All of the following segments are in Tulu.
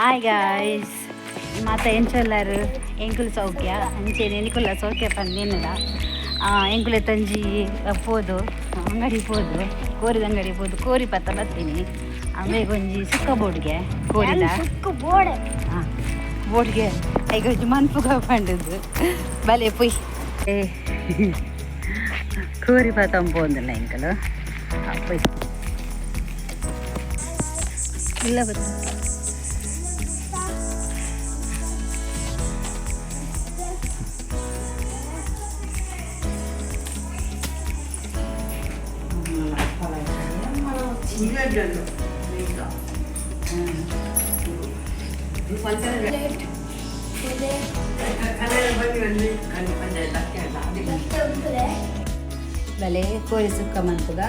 ಹಾಯ್ ಗಾಯ್ಸ್, ಮಾತ ಎಂಚೊಲ್ಲಾರು? ಎಂಕುಲು ಸೌಖ್ಯ. ಅಂಚೆನೆ ನಿಕುಲ್ಲ ಸೌಖ್ಯ ಪಂದೇನದ. ಎಂಕುಲೆ ತಂಜಿ ಪೋದು ಅಂಗಡಿ ಪೋದು, ಕೋರಿದ ಅಂಗಡಿ ಪೋದು ಕೋರಿ ಪತ್ತ ಬತ್ತೀನಿ. ಆಮೇಲೆ ಒಂಜಿ ಸುಕ್ಕ ಬೋಡ್ಗೆ ಕೋರಿದ. ಸುಕ್ಕು ಬೋಡೆ. ಹಾಂ, ಬೋಡ್ಗೆ ಐಗೊಂಜಿ ಮನ್ಪುಗ ಪಂಡದು ಬಲೆ ಪುಯ್. ಏ ಕೋರಿ ಪತ್ತಂಪೋಂದಿಲ್ಲ ಎಂಕಲು. ಪೊಯ್ ಇಲ್ಲ ಬತ್ತ. ಬಲೆ ಕೋರಿ ಸುಕ್ಕ ಮನ್ಪುಗ.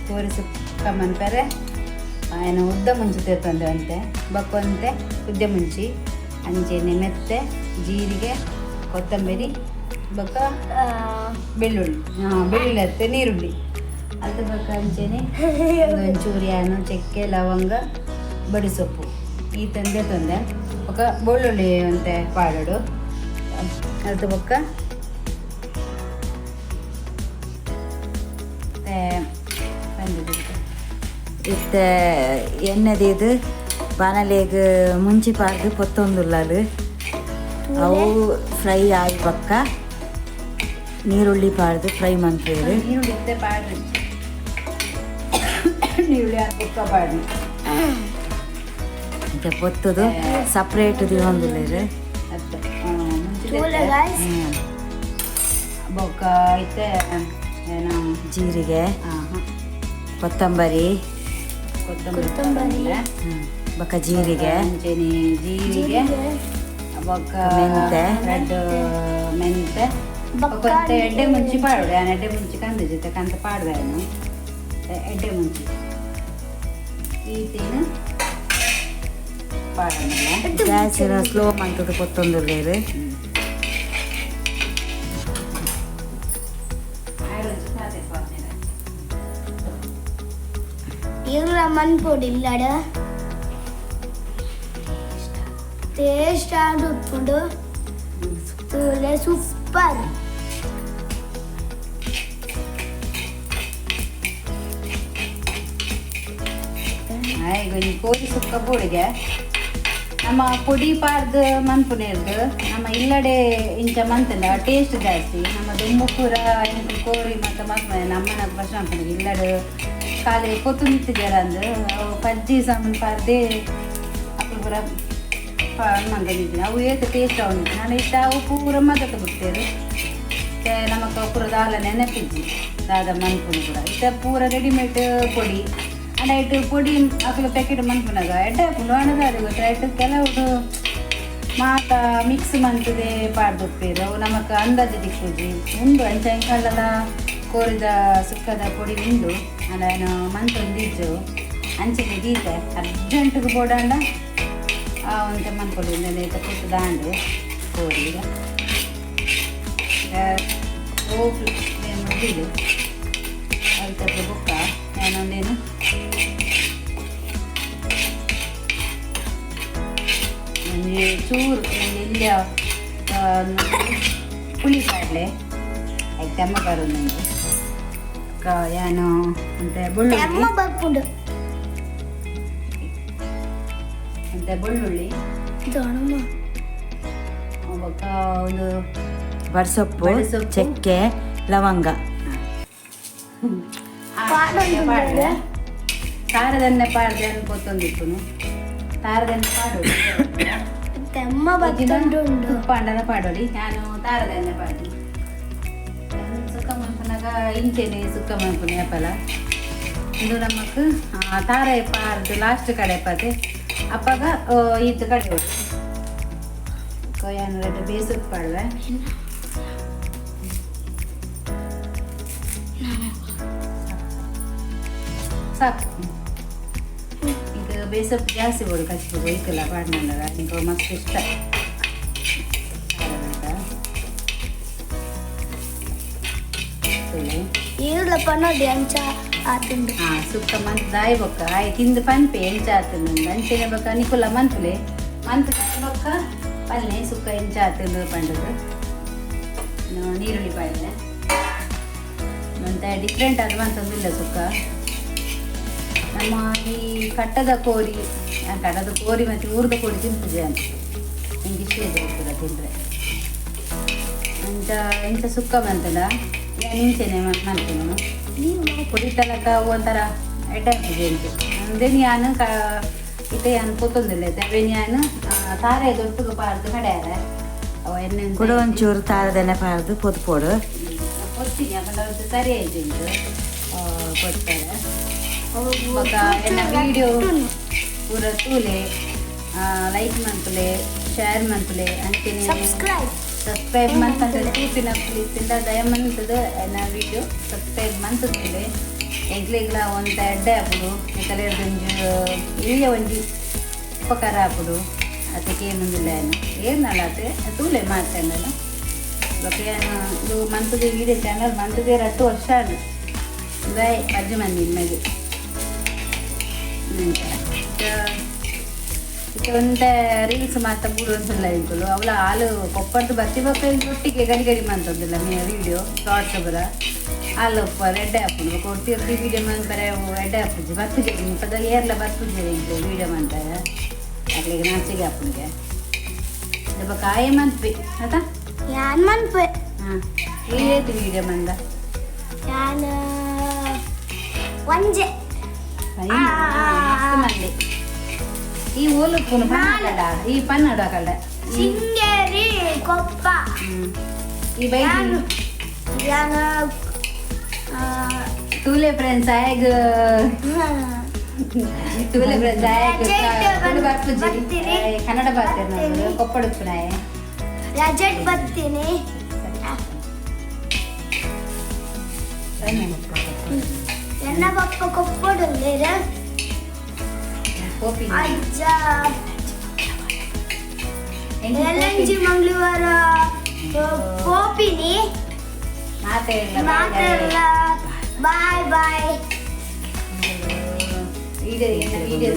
ಕೋರಿ ಸುಕ್ಕ ಮನ್ಪರೆ ಏನು ಉದ್ದ ಮುಂಚಿ ತಂದೆ ಅಂತೆ, ಬಕ್ಕೊಂತೆ ಉದ್ದ ಮುಂಚಿ, ಅಂಚೆನೆ ಮೆತ್ತೆ, ಜೀರಿಗೆ, ಕೊತ್ತಂಬರಿ, ಬೊಕ್ಕ ಬೆಳ್ಳುಳ್ಳಿ, ಹಾಂ ಬೆಳ್ಳುಳ್ಳಿ ಅತ್ತೆ ನೀರುಳ್ಳಿ ಅದು ಬೊಕ್ಕ ಅಂಚೆನೆ ಒಂಚೂರು ಯಾನು ಚಕ್ಕೆ, ಲವಂಗ, ಬಡಿಸೊಪ್ಪು ಈ ತಂದೆ ತಂದೆ. ಬೊಕ್ಕ ಬೆಳ್ಳುಳ್ಳಿ ಅಂತೆ ಪಾಡೋಡು. ಅದು ಬೊಕ್ಕ ಬಂದಿದ್ದು. ಇತ್ತೆ ಎಣ್ಣೆದೀದು ಬಾಣಲೆಗ್ ಮುಂಚಿ ಪಾಡ್ದು ಪೊತ್ತೊಂದುಲ್ಲಲು. ಅವು ಫ್ರೈ ಆಯಿ ಬೊಕ್ಕ ನೀರುಳ್ಳಿ ಪಾಡ್ದು ಫ್ರೈ ಮನ್ಪುವೆರ್. ನೀರುಳ್ಳಿ ಇತ್ತೆ ಪಾಡ್ರಿ, ನೀರುಳ್ಳಿ ಬೊಕ್ಕ ಪಾಡ್ರಿ. ಇತ್ತೆ ಪೊತ್ತುದು ಸಪ್ರೇಟ್ ದೀವೊಂದುಲ್ಲೆರ್. ಅತ್ತೆ ಮುಂಚಿ. ತೂಲೆ guys. ಬೊಕ್ಕ ಇತ್ತೆ ಏನು? ಜೀರಿಗೆ, ಹಾಂ ಹಾಂ ಕೊತ್ತಂಬರಿ. ಕೊತ್ತಂಬರಿ. ಕೊತ್ತಂಬರಿ. ಬೊಕ್ಕ ಜೀರಿಗೆ. ಅಂಚೆನೆ ಜೀರಿಗೆ, ಬೊಕ್ಕ ಮೆಂತೆ. ರಡ್ಡ್ ಮೆಂತೆ. ಬೊಕ್ಕ ಬೊಕ್ಕ ಎಡ್ಡೆ ಮುಂಚಿ ಪಾಡುವೆ. ನಾನು ಎಡ್ಡೆ ಮುಂಚಿ ಕಂದ ಜೊತೆ ಕಂತ ಪಾಡುವೆ. ನಾನು ಎಡ್ಡೆ ಮುಂಚಿ ಈ ತೀನು ಪಾಡೋಣ. Gas slow ಮಂತುದು ಪೊತ್ತೊಂದುಲ್ಲೆರ್. ಇರ್ಲ ಮನ್ಪೊಡು ಇಲ್ಲಡ ಟೇಸ್ಟ್ ಆದ್ ಉಪ್ಪುಂಡು. ತೂಲೆ, ಸೂಪರ್. ಈಗ ಈ ಕೋರಿ ಸುಕ್ಕ ಬೋಡಿಗೆ ನಮ್ಮ ಪೊಡಿ ಪಾರ್ದ್ ಮನ್ಪುನೇರ್ದು ನಮ್ಮ ಇಲ್ಲಡೆ ಇಂಚ ಮಂತಂಡ ಟೇಸ್ಟ್ ಜಾಸ್ತಿ. ನಮ್ಮ ದುಂಬು ಪೂರ ಎಂಕುಲು ಕೋರಿ ಮತ್ತು ಮಸ್ತ್ ನಮ್ಮನ ಫಸ್ಟ್ ಮನ್ಪುನ ಇಲ್ಲಡ್ ಖಾಲಿ ಪೊತ್ತುಂತಿಜಾರ ಅಂದ್ ಅವು ಪಜ್ಜಿ ಸಾಮಾನು ಪಾರ್ದೆ ಅಕ್ಲು ಪೂರ ಮಂತೊಂದಿದ್ದೀನಿ. ಅವು ಏತ್ ಟೇಸ್ಟ್ ಅವು ನಾನು ಇತ್ತ ಅವು ಪೂರ ಮದತ್ ಬಿಡ್ತೇವೆ. ಮತ್ತೆ ನಮಕ್ ಪೂರ ದಾಲ ನೆನಪಿಜ್ಜಿ ದಾದ ಮನ್ಪುನು ಪೂರ. ಇತ್ತೆ ಪೂರ ರೆಡಿಮೇಡ್ ಪೊಡಿ. ಅಂಡ ಇಟ್ಟು ಪೊಡಿ ಅಕ್ಲು ಪ್ಯಾಕೆಟ್ ಮನ್ಪುನಗ ಎಡ್ಡೆ ಆಪುಂಡು ಅಂಡ ದಾದ ಗೊತ್ತಾ, ಇಟ್ಟು ಕೆಲವು ಮಾತ ಮಿಕ್ಸ್ ಮಂತದೆ ಪಾಡ್ದುಪ್ಪೇರು. ಅವು ನಮಕ್ ಅಂದಾಜು ತಿಕ್ಕುಜಿ. ಉಂಡು ಅಂಚ ಎಂಕಲ್ದಲ ಕೋರಿದ ಸುಕ್ಕದ ಪೊಡಿ ಉಂಡು. ಅಂಡ ಏನು ಮಂತೊಂದಿಜ್ಜು ಅಂಚನೆ ದೀತೆ. ಅರ್ಜೆಂಟ್ಗೆ ಬೋಡಾಂಡ ಆ ಒಂತೆ ಮನ್ಪೊಡು. ಇಂದೆನೆ ಪುಟ್ಟು ದಾಂಡು ಕೋರಿ ಓ ಫ್ಲೇಮ್ ಅಲ್ತದ. ಬೊಕ್ಕ ನಾನೊಂದೇನು ಒಂಜಿ ಚೂರು ಒಂಜಿ ಎಲ್ಯ ಪುಳಿ ಪಾಡ್ಲೆ. ಐಕ್ ತೆಮ್ಮ ಬರೋದು. ಯಾನು ಅಂತೆ ಬೆಳ್ಳುಳ್ಳಿ. ತೆಮ್ಮ ಬರ್ಪುಂಡು. ಅಂತೆ ಬೆಳ್ಳುಳ್ಳಿ. ದೊಣಮ. ಬೊಕ್ಕ ಒಂದು ಬಡ್ಸೊಪ್ಪು. ಬಡ್ಸೊಪ್ಪು. ಚಕ್ಕೆ, ಲವಂಗ. ಪಾಡೊಂದು. ತಾರದನ್ನೇ ಪಾಡ್ದೆ ಅನ್ಕೋತೊಂದಿಪ್ಪುನು. ತಾರದನ್ನೇ ಪಾಡು. ತೆಮ್ಮ ಬತ್ತೊಂಡು. ತುಪ್ಪ ಅಂಡನ ಪಾಡೋಡಿ. ನಾನು ತಾರದನ್ನೇ ಪಾಡಿ. ಸುಕ್ಕ ಮನ್ಪುನಾಗ ಇಂಚೆನೆ ಸುಕ್ಕ ಮನ್ಪುನ ಏಪಲ. ಇಂದು ನಮಕ್ ತಾರ ಪಾರ್ದು ಲಾಸ್ಟ್ ಕಡೆ ಪತೆ ಅಪ್ಪಗ ಈತ್ ಕಡೆ ಯಾನು ರೆಡ್ ಬೇಸುಕ್ ಪಾಡುವೆ. ಸಾಕು. ಈಗ ಬೇಸಪ್ಪು ಜಾಸ್ತಿ ಬೋಡು ಕಚ್ಬೋದು ಇಕ್ಕಲ್ಲ ಪಾಡ್ನಂಡಗ. ಇಂಕ ಮಸ್ತ್ ಇಷ್ಟ. ಈರ್ಲ ಪನೊಡಿ ಅಂಚ ಆತುಂಡು. ಹಾಂ, ಸುಕ್ಕ ಮಂತ್ ದಾಯಿ ಬೊಕ್ಕ ಆಯ್ ತಿಂದು ಪನ್ಪೆ ಎಂಚ ಆತುಂಡು. ಅಂಚೆನೆ ಬೊಕ್ಕ ನಿಕುಲ ಮನ್ಪುಲೆ. ಮಂತ್ ಬೊಕ್ಕ ಪಲ್ಲೆ ಸುಕ್ಕ ಇಂಚ ಆತುಂಡು ಪಂಡದು ನೀರುಳ್ಳಿ ಪಾಡ್ಲೆ ಮತ್ತೆ ಡಿಫ್ರೆಂಟ್ ಅದು ಮಂತೊಂದಿಲ್ಲ ಸುಕ್ಕ. ನಮ್ಮ ಈ ಕಟ್ಟದ ಕೋರಿ, ಕಟ್ಟದ ಕೋರಿ ಮತ್ತು ಊರದ ಕೋರಿ ತಿನ್ಪುಜೆ ಅಂತ ಇಂಕ್ ಇಷ್ಟ ಇದೆ ಪೂರ ತಿಂದರೆ. ಅಂಚ ಇಂಚ ಸುಕ್ಕ ಬಂತಲ್ಲ ಇಂಚೆನೆ ಮಲ್ಪುನು. ಪೊಡಿ ತಲಕ ಒಂಥರ ಎಡ್ಡೆ ಆಪುಜಿ ಎಂಕ್. ಅಂದೇನಿ ಯಾನ್ ಇತ್ತೆ ಯಾನ್ ಪೊತ್ತೊಂದಿಲ್ಲ ಅವೇನಿ ಯಾನ್ ತಾರೆ ದೊಟ್ಟುಗು ಪಾಡ್ದು ಕಡೆಯಾರೆ ಅವು ಎಣ್ಣೆ ಕುಡ ಒಂಚೂರು ತಾರದೆನೆ ಪಾಡ್ದು ಪೊದ್ಪೊಡು. ಪೊತ್ತಿನಿ ಅಪಂಡ ಒಂತೆ ಸರಿ ಆಯ್ತು ಇಂಕ್ ಕೊಡ್ತಾರೆ. ಬೊಕ ಎನ್ನ ವಿಡಿಯೋ ಪೂರ ತೂಲೆ, ಲೈಕ್ ಮನ್ಪುಲೆ, ಶೇರ್ ಮನ್ಪುಲೆ, ಅಂಚೆನೆ ಸಬ್ಸ್ಕ್ರೈಬ್ ಸಬ್ಸ್ಕ್ರೈಬ್ ಮನ್ಪಂತ ತೂಪಿನ ಪ್ಲೀಸ್ ದಯ ಮಂತದ ಎನ್ನ ವಿಡಿಯೋ ಸಬ್ಸ್ಕ್ರೈಬ್ ಮಂತುತ್ತಲೆ ಎಂಕ್ಲೆಗ್ಲ ಒಂತೆ ಎಡ್ಡೆ ಆಪುಡು, ನಿಕಲೆರ್ದ್ ಒಂಜಿ ಎಲ್ಯ ಒಂಜಿ ಉಪಕಾರ ಆಪುಡು. ಅದಕ್ಕೆ ಏನೊಂದಿಲ್ಲ ಏನು ಏನಲ್ಲ ಅತೆ ತೂಲೆ ಮಾತೇನಲ್ಲ. ಬೊಕ ಯಾನ್ ಇದು ಮಂತುದು ವಿಡಿಯೋ ಚಾನಲ್ ಮಂತುದೇ 2 ವರ್ಷ ಆಂಡ್ ಇಂದಾಯ್ ಪಜ್ಜಿ ಮಂದಿ ಇನ್ಮೆಗೆ. ಇತ್ತೆ ಒಂತೆ ರೀಲ್ಸ್ ಮಾತ ಬೂಡೊಂದುಲ್ಲ ಎಂಕುಲು. ಅವ್ಲ ಆಲು ಕೊಪ್ಪರ್ದು ಬತ್ತಿ ಬೊಕ್ಕ ಒಟ್ಟಿಗೆ ಗಡಿ ಗಡಿ ಮಂತೊಂದುಲ್ಲ ವಿಡಿಯೋ ಶಾರ್ಟ್ಸ್ ಪೂರ. ಆಲು ಉಪ್ಪರ್ ಎಡ್ಡೆ ಆಪುಂಡು. ಬೊಕ ಒರ್ತಿ ಒರ್ತಿ ವಿಡಿಯೋ ಮನ್ಪರೆ ಅವು ಎಡ್ಡೆ ಆಪುಜಿ ಬತ್ತುಜೆ ಮುಲ್ಪದ ಏರ್ಲ ಬತ್ತುಜೆ ಎಂಕ್ಲೆ ವಿಡಿಯೋ ಮನ್ಪರೆ ಅಕ್ಲೆಗ್ ನಾಚಿಗೆ ಆಪುಂಡು. ಬೊಕ ಆಯೆ ಮನ್ಪಿ ಆತ. ಯಾನ್ ಮನ್ಪೆ. ಹಾಂ ಏತ್ ವಿಡಿಯೋ ಮಂದ? ಯಾನ್ ಒಂಜೆ. ಮಸ್ತ್ ಮಂದಿ ಈ ಓಲುಪ್ಪುನು ಪನ್ನಡ ಈ ಪನ್ನಡ ಕಲ್ಡ ಸಿಂಗೇರಿ ಕೊಪ್ಪ. ಈ ಬೈದಿ ಯಾನ್ ತೂಲೆ ಫ್ರೆಂಡ್ಸ್ ಆಯಗ್ ತೂಲೆ ಫ್ರೆಂಡ್ಸ್ ಆಯಗ್ ತುಳು ಬರ್ಪುಜಿ ಬರ್ತೀನಿ. ಕನ್ನಡ ಬರ್ತೀರಿ ಕೊಪ್ಪಡುಪ್ಪುನಾಯ. ರಜೆಟ್ ಬರ್ತೀನಿ. ಎನ್ನ ಪಪ್ಪ ಕೊಪ್ಪಡುಲ್ಲೇರ ಕೋಪಿ ಅಜ್ಜ ಎಲ್ಲಂಜಿ ಮಂಗಳವಾರ ಪೋಪಿನಿ. ಮಾತೆಲ್ಲ ಮಾತೆಲ್ಲ ಬಾಯ್ ಬಾಯ್. ವಿಡಿಯೋ ವಿಡಿಯೋ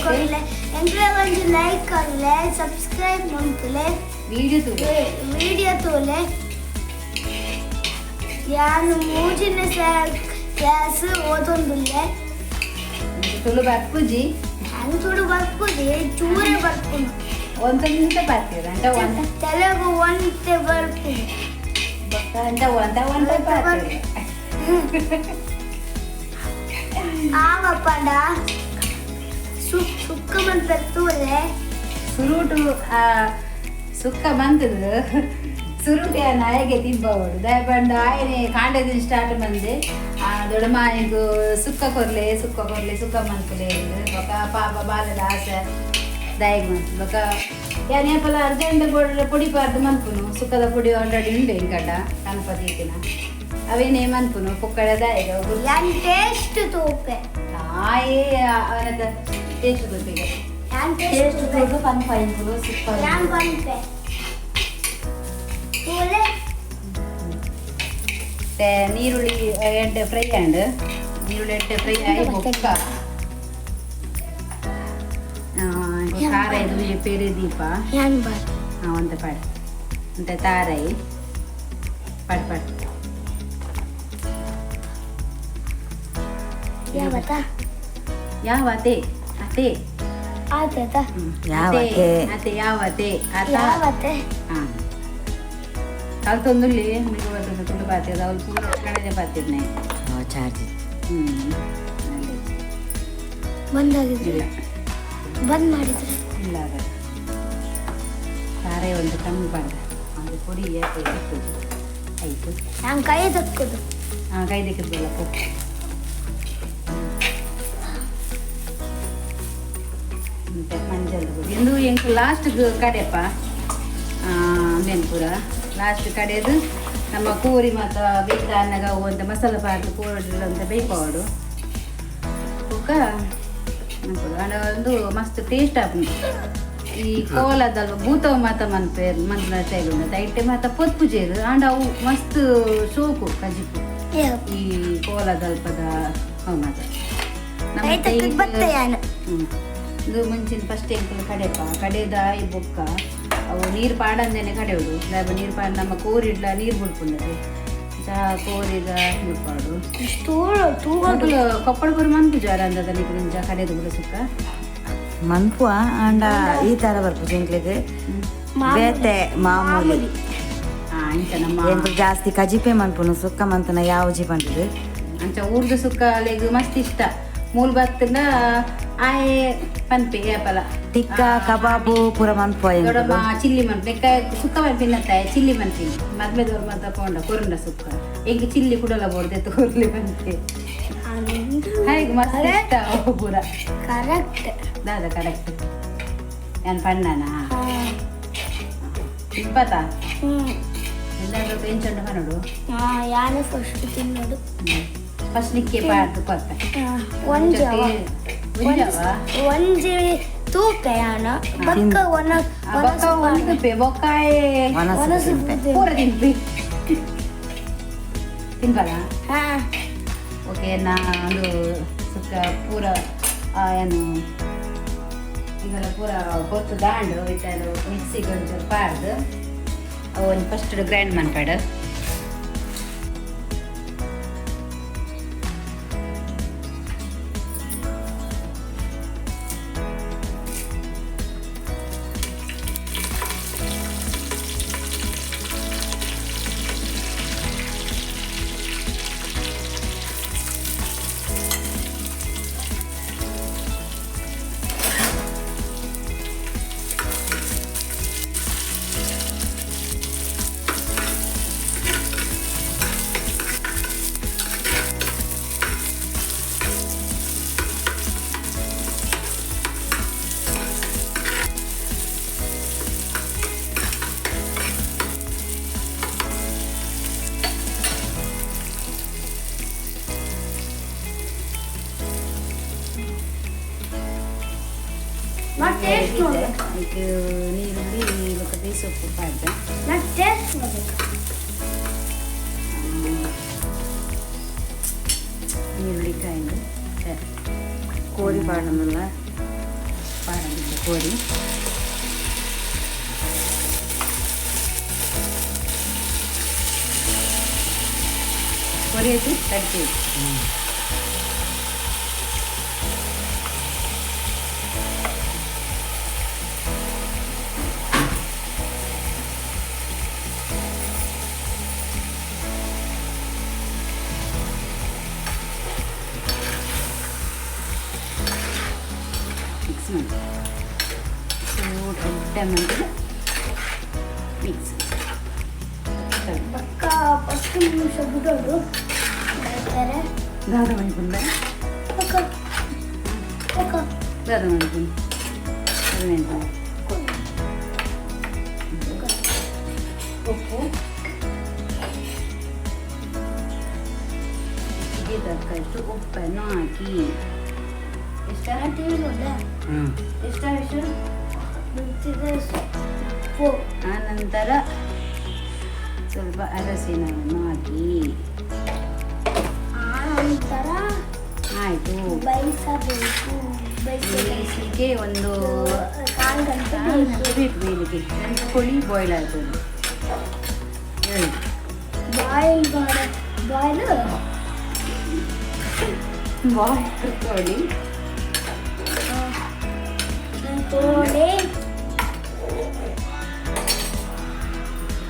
ಕೊಡ್ಲೆ ಎಂಕ್ಲೆ ಒಂಜಿ ಲೈಕ್ ಕೊಡ್ಲೆ, ಸಬ್ಸ್ಕ್ರೈಬ್ ಮಂತುಲೆ, ವಿಡಿಯೋ ತೂಲೆ ವಿಡಿಯೋ ತೂಲೆ. ಯಾನ್ ಮೂಜಿನ ಕ್ಲಾಸ್ ಓದೊಂದುಲ್ಲೆ. ತುಳು ಬರ್ಪುಜಿ. ಹ್ಯಾಂಗ್ ಚೂಡು ಬರ್ಪುಜಿ, ಚೂರೆ ಬರ್ಪುಂಡು. ಒಂತೊಂತ ಬರ್ತೀರ ಅಂಟ ಒಂತ ತೆಲುಗು ಒಂತೆ ಬರ್ಪುಂಡು. ಬೊಕ್ಕ ಅಂಟ ಒಂತ ಒಂತ ಬರ್ತೀರ. ಆವಪ್ಪಂಡ ಸುಕ್ಕ ಮನ್ಪೆರ್ ತೂಲೆ. ಸುರುಟು ಸುಕ್ಕ ಬಂತದು ಸುರುಟು ಯಾನ್ ಆಯಗೆ ತಿಂಬವಡು ದಯಪಂಡ ಆಯನೆ ಕಾಂಡದಿನ ಸ್ಟಾರ್ಟ್ ಮಂದೆ ದೊಡ್ಡಮ್ಮ ಎಂಕು ಸುಕ್ಕ ಕೊರ್ಲೆ ಸುಕ್ಕ ಕೊರ್ಲೆ ಸುಕ್ಕ ಮನ್ಪುಲೆ ಬೊಕ ಪಾಪ ಬಾಲದ ಆಸೆ ದಾಯಗ್ ಮಂತು. ಬೊಕ ಯಾನ್ ಏಪಲ ಅರ್ಜೆಂಟ್ ಪೊಡಿ ಪಾರ್ದು ಮನ್ಪುನು ಸುಕ್ಕದ ಪೊಡಿ ಆಲ್ರೆಡಿ ಉಂಡು ಎಂಕಡ ಕನ್ಪದೀತಿನ ಅವೇನೇ ಮನ್ಪುನು ಪುಕ್ಕಡ ದಾಯಗ ಯಾನ್ ಟೇಸ್ಟ್ ತೂಪೆ. ಆಯೇ ಅವನದ ಟೇಸ್ಟ್ ಗೊತ್ತಿಗೆ ಯಾನ್ ಟೇಸ್ಟ್ ಟೇಸ್ಟ್ ತೂದು ಪನ್ಪ ಎಂಕುಲು ಸುಕ್ಕ. ಯಾನ್ ಪನ್ಪೆ ತೂಲೆ. ಮತ್ತೆ ನೀರುಳ್ಳಿ ಎಡ್ಡೆ ಫ್ರೈ ಆಂಡ್ ನೀರುಳ್ಳಿ ಎಡ್ಡೆ ಫ್ರೈ ಆಯಿ ಬೊಕ್ಕ ಖಾರ ಇದು ಒಂಜಿ ಪೇರೆ ದೀಪ. ಯಾನ್ ಬಾರ್ ಹಾಂ ಒಂತೆ ಪಾಡ್ ಒಂತೆ ತಾರೈ ಪಾಡ್ ಪಾಡ್. ಯಾವತ್ತ ಯಾವತೆ ಅತೆ ಆತದ ಯಾವತೆ? ಅತೆ ಯಾವತೆ ಆತ. ಯಾವತ್ತೆ? ಹಾಂ ಕಲ್ತೊಂದುಲ್ಲಿ ಮಿಗ ಬರ್ತದೆ ತುಳು ಪಾತಿರದ ಅವ್ಲು ಪೂರ ಕಡೆದೆ ಪಾತಿರ್ನೆ. ಚಾರ್ಜ್ ಹ್ಞೂ ಬಂದಾಗಿದ್ರು ಇಲ್ಲ. ಬಂದ್ ಮಾಡಿದ್ರು. ಇಲ್ಲ ಅದು ತಾರೆ ಒಂದು ಕಮ್ಮಿ ಬಾರ್ದ ಒಂದು ಪೊಡಿ ಆಯಿತು. ನಾನು ಕೈ ದಕ್ಕುದು. ಹಾಂ ಕೈ ದಿಕ್ಕದಲ್ಲ ಪೋ. ಮತ್ತೆ ಮಂಜಲ್ ಪೊಡಿ ಇಂದು ಎಂಕ್ ಲಾಸ್ಟ್ ಕಡೆಯಪ್ಪ ಅಂದೇನು ಪೂರ ಲಾಸ್ಟ್ ಕಡೆದು ನಮ್ಮ ಕೋರಿ ಮತ್ತು ಬೇಯ್ತ ಅನ್ನಗ ಅಂತ ಮಸಾಲೆ ಪಾಡ್ದು ಕೋರಿ ಅಂತ ಬೇಯ್ಪಾವಡು ಬೊಕ್ಕ ಅಂಡ ಒಂದು ಮಸ್ತ್ ಟೇಸ್ಟ್ ಆಪುಂಡು. ಈ ಕೋಲದಲ್ವ ಭೂತವ ಮಾತ ಮನ್ಪೆ ಮನ್ಪುನ ಸ್ಟೈಲ್ ಉಂಡು ಐಟೆ ಮಾತ ಪೊತ್ಪುಜೇರು ಆಂಡ ಅವು ಮಸ್ತ್ ಶೋಕು ಕಜಿಪು ಈ ಕೋಲದಲ್ಪದ ಅವು ಮಾತ. ಕೈ ತಕ್ಕದ್ ಬತ್ತೆ ಯಾನ್. ಇದು ಮುಂಚಿನ ಫಸ್ಟ್ ಎಂಕುಲು ಕಡೆಪ ಕಡೆದ ಆಯಿ ಬೊಕ್ಕ ಅವು ನೀರು ಪಾಡಂದೇನೆ ಕಡೆಯೋಡು ದಾಬ ನೀರು ಪಾಡ ನಮ್ಮ ಕೋರಿಡ್ಲ ನೀರು ಬಿಡ್ಪುಂಡದೆ ಚಾ ಕೋರಿದ ಬಿಡ್ಪಾಡು ತೂಳು ಕೊಪ್ಪಳ ಪೂರ ಮನ್ಪು ಜ್ವರ ಅಂದದ ನಿಂಚ ಕಡೆದು ಕೂಡ ಸುಕ್ಕ ಮನ್ಪುವ ಆಂಡ ಈ ತರ ಬರ್ಪುಜಿ ಎಂಕ್ಲೆಗ್ ಬೇತೆ ಮಾಮೂಲಿ. ಇಂಚ ನಮ್ಮ ಎಂಕುಲು ಜಾಸ್ತಿ ಕಜಿಪೆ ಮನ್ಪುನು ಸುಕ್ಕ ಮಂತನ ಯಾವಜಿ ಪಂಡದು. ಅಂಚ ಊರ್ದ ಸುಕ್ಕ ಅಲೆಗ್ ಮಸ್ತ್ ಇಷ್ಟ ಮೂಲ್ ಬತ್ತಂಡ ಆಯೆ ಪನ್ಪೆ ಏಪಲ ಟಿಕ್ಕ ಕಬಾಬು ಪೂರ ಮನ್ಪುವ. ದೊಡ್ಡಮ್ಮ ಚಿಲ್ಲಿ ಮನ್ಪು ಲೆಕ್ಕ ಸುಕ್ಕ ಮನ್ಪಿನತ್ತಾಯ ಚಿಲ್ಲಿ ಮನ್ಪಿನಿ ಮದ್ಮೆದವ್ರು ಮಾತ ಪೋಂಡ ಕೊರುಂಡ ಸುಕ್ಕ ಎಂಕ್ ಚಿಲ್ಲಿ ಕುಡಲ ಬೋರ್ದೆ ತೋರ್ಲಿ ಪನ್ಪೆ ಹೇಗೆ ಮಸ್ತ್ ಇಷ್ಟ ಅವು ಪೂರ. ಕರೆಕ್ಟ್. ದಾದ ಕರೆಕ್ಟ್ ನಾನು ಪಣ್ಣನ ಇಪ್ಪತ್ತ ಎಲ್ಲಾದ್ರೂ ಎಂಚುಂಡು ಪನೋಡು. ಯಾನು ಫಸ್ಟ್ ತಿನ್ನೋದು. ಫಸ್ಟ್ ನಿಕ್ಕೆ ಪಾಡ್ದು ಕೊತ್ತೆ. ಒಂಜಿ ಒಂಜವ ಒಂಜಿ ತೂಕ ಯಾನ ಬೊಕ್ಕ ಒಣ ಬೊಕ್ಕ ಒಂದು ಬೊಕ್ಕಾಯೆ ವನಸು ತಿನ್ಪೆ. ಪೂರ ತಿನ್ಪಿ ತಿನ್ಪದ. ಹಾ. ಓಕೆ ನಾನು ಸುಕ್ಕ ಪೂರ ಏನು ಈಗೆಲ್ಲ ಪೂರ ಗೊತ್ತು ದಾಂಡು ವಿಚಾರ ಮಿಕ್ಸಿಗೆ ಒಂಚೂರು ಪಾಡ್ದು ಅವು ಒಂದು ಫಸ್ಟ್ ಗ್ರೈಂಡ್ ಮನ್ಪಾಡು. ನಾ ಟೇಸ್ಟ್ ನೋಡ್ಬೇಕು. ಅದಕ್ಕೆ ನೀರುಳ್ಳಿ ಬೊಕ್ಕ ಬೇಸೊಪ್ಪು ಪಾಡ್ದೆ. ನಾ ಟೇಸ್ಟ್ ನೋಡ್ಬೇಕು. ನೀರುಳ್ಳಿ ಕಾಯಿಂದ ಸರಿ. ಕೋರಿ ಪಾಡಂದಲ್ಲ. ಪಾಡಂದಿಲ್ಲ ಕೋರಿ. ಕೋರಿ ಆಯ್ತು ತಡ್ತೀವಿ. ಮಿಕ್ಸ್ ಮಾಡಿ ಸೂಟ್ ಎಡ್ಡೆ ಮಾಡಿದ್ರೆ ಮಿಕ್ಸ್. ಬೊಕ್ಕ ಫಸ್ಟ್ ನಿಮಿಷ ಬಿಡೋದು ಬರ್ತಾರೆ. ದಾದ ಮನ್ಪುಂಡ. ಬೊಕ್ಕ ಬೊಕ್ಕ ದಾದ ಮನ್ಪುಂಡು 15 ಉಪ್ಪು ರುಚಿಗೆ ತಕ್ಕಷ್ಟು ಉಪ್ಪನ್ನು ಹಾಕಿ. ಎಷ್ಟ? ಎಷ್ಟ ಎಷ್ಟು? ಉಪ್ಪು. ಆ ನಂತರ ಸ್ವಲ್ಪ ಅರಸಿನವನ್ನು ಹಾಕಿ. ಆ ನಂತರ ಆಯಿತು. ಬೇಯಿಸಬೇಕು. ಬೇಯಿಸಲಿಕ್ಕೆ ಒಂದು ಕಾಲು ಗಂಟೆ ಕಾಲು ಬೇಕು. ಗಂಟೆ ಬೇಕು ಬೇಯಲಿಕ್ಕೆ. ಕೋಳಿ ಬಾಯ್ಲ್ ಆಯ್ತು ಹೇಳಿ. ಬಾಯ್ಲ್ ಮಾಡ ಬಾಯ್ಲ್ ಬಾಯ್ಲ್ ಕೋಳಿ. ಕೋಳಿ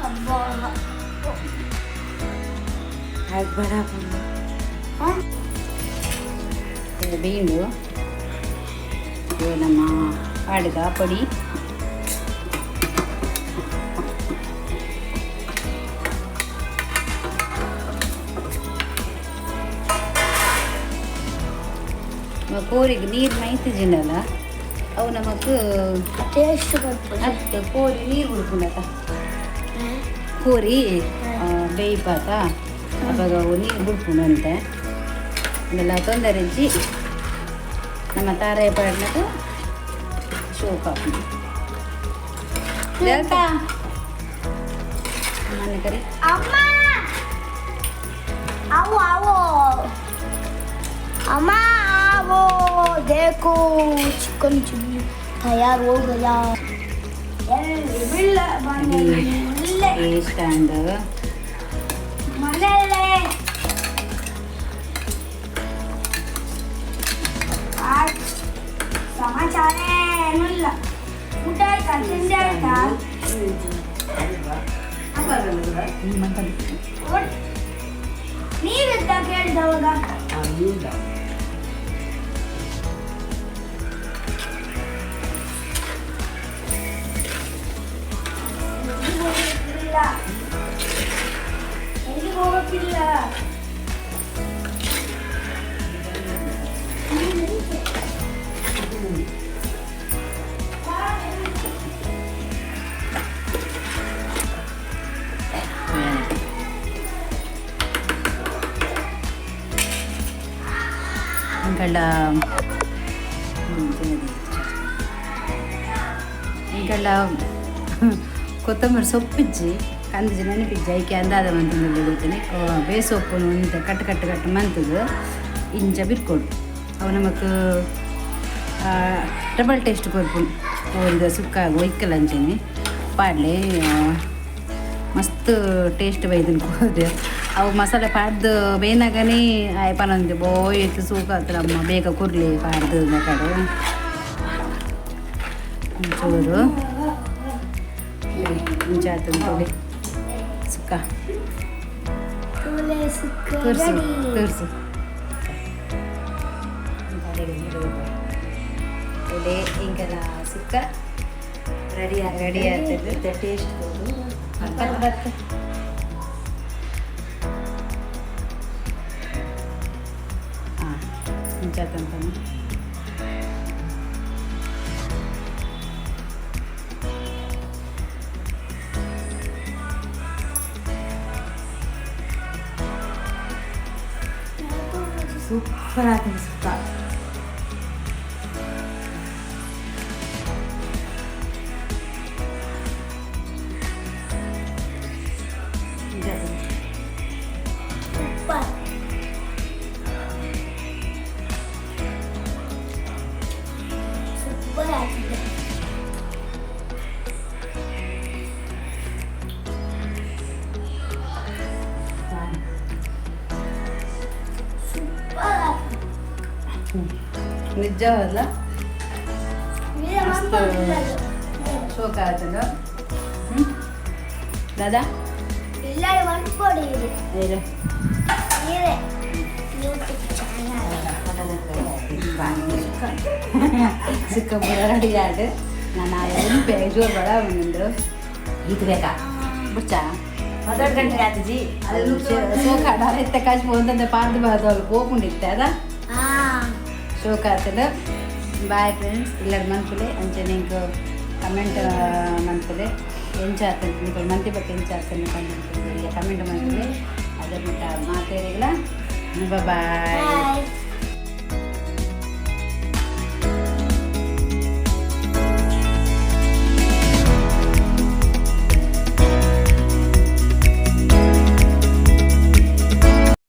ಅಬ್ಬಾ. ಹಾಗೆ ಬೇಂಡು ಇದು ನಮ್ಮ ಪಾಡ್ದ ಪೊಡಿ. ಕೋರಿಗೆ ನೀರು ಮೈತಿಜಿನಲ್ಲ ಅವು ನಮಕ್ ಟೇಸ್ಟ್ ಬರ್ತದೆ. ಅತ್ತು ಕೋರಿ ನೀರು ಬಿಡ್ಪುಂಡತ ಕೋರಿ ಬೇಯ್ಪಾತ ಅವಾಗ ಅವು ನೀರು ಬಿಡ್ಪುಂಡು ಅಂತೆ. ಅದೆಲ್ಲ ತೊಂದರೆ ಇಜ್ಜಿ ನಮ್ಮ ತಾರೆ ಪಾಡ್ನಕ ಶೋಕ್ ಆಪುಂಡು. ದೇವತಾ ಅಮ್ಮನ ಕರಿ. ಅಮ್ಮ ಅವು ಅವು ಅಮ್ಮ ಅವು. देखो चिकन चिल्ली तैयार हो गया। ಟೇಸ್ಟ್ ಅಂಡ್ ಮನೆಯಲ್ಲೇ ಸಮಾಚಾರ ಏನೂ ಇಲ್ಲ. ಊಟ ಆಯ್ತಾ? ತಿಂಡಿ ಆಯ್ತಾ? ನೀವೆಂತ ಕೇಳಿದವಾಗ? ಇಲ್ಲ, ಎಲ್ಲಿಗೆ ಹೋಗೋಕ್ಕಿಲ್ಲ. ಅಂಕಳ ಇಂಕಳ ಕೊತ್ತಂಬರಿ ಸೊಪ್ಪಿಜ್ಜಿ ಕಂದಿಜಿ ನೆನಪಿಜ್ಜಿ ಐಕೆ ಅಂದಾದ ಮಂತಂದು ಗೊತ್ತೇನೆ. ಬೇಸೊಪ್ಪು ಇಂತ ಕಟ್ಟು ಕಟ್ಟು ಕಟ್ಟು ಮಂತದು ಇಂಚ ಬಿರ್ಕೊಡು. ಅವು ನಮಕ್ ಡಬಲ್ ಟೇಸ್ಟ್ ಕೊರ್ಪುಂಡು. ಕೋರಿದ ಸುಕ್ಕ ಒಯ್ಕಲ್ ಅಂಚೆನೆ ಪಾಡ್ಲೆ ಮಸ್ತ್ ಟೇಸ್ಟ್ ಬೈದನ್ ಕೋದೆ. ಅವು ಮಸಾಲೆ ಪಾಡ್ದು ಬೇನಾಗನೇ ಆಯ್ ಪನೊಂದು ಬೋಯ್ ಎತ್ತು ಸೂಕ ಅಮ್ಮ ಬೇಗ ಕುರ್ಲಿ ಪಾಡ್ದು ಕಡೆ ಚೂರು ಇಂಚ ಆತಂತೋಡಿ ಸುಕ್ಕ ತೋರಿಸು ತೋರಿಸು ಇಂಕಲ ಸುಕ್ಕ ರೆಡಿ. ರೆಡಿ ಆಗ್ತದೆ. ಟೇಸ್ಟ್. ಬತ್ತು ಬತ್ತು. ಹಾಂ, ಇಂಚ ಆತಂತಾನೆ. ಸೂಪರ್ ಆಗ್ತದೆ ಸುಕ್ಕ. ಇಂಚ ಆತಂತ. ಸೂಪರ್ ಸೂಪರ್ ಆಗಿದೆ. ಸೂಪರ್ ಆಗಿದೆ. ನಿಜವಲ್ಲ. ಇಲ್ಲ, ಮಂಪೊಂದಿಲ್ಲ ಅದು. ಶೋಕ ಆಗ್ತದ ದಾದಾ. ಇಲ್ಲ, ಮನ್ಪೊಡಿ ಇದೆ. ಇದೆ. ಇದೆ ಯೂಟ್ಯೂಬ್ ಚಾನಲ್. ಸುಕ್ಕ ಪೂರ ರೆಡಿ ಆದ. ನಾನು ಉಂಪೆ ಜೋರು ಬಡ ಒಂದೊಂದು. ಇದು ಬೇಕಾ? ಬುಚ್ಚ. ಮೊದಲು ಗಂಟೆ ಆತಿಜಿ. ಅದು ಶೋಕ ಎತ್ತ ಕಾಸು ಒಂದೊಂದು ಪಾರ್ದು ಬಾರ್ದು ಅಲ್ಲಿ ಪೋಪುಂಡಿತ್ತೆ ಅದ. ಹಾ. ಶೋಕ ಆಗ್ತದೆ. ಬಾಯ್ ಫ್ರೆಂಡ್ಸ್, ಇಲ್ಲದ ಮನ್ಪುಲೆ ಅಂಚನೆ ಇಂಕ ಕಮೆಂಟ್ ಮನ್ಪುಲೆ. ಎಂಚ ಆಗ್ತದೆ ನಿಕಲ್ ಮಂತಿ ಬಗ್ಗೆ ಎಂಚ ಆಗ್ತದೆ ಕಮೆಂಟ್ ಮನ್ಪುಲೆ. ಅದರ ಮಟ್ಟ ಮಾತೇರಿಲ್ಲ. ಬಾಯ್. ಬಾಯ್.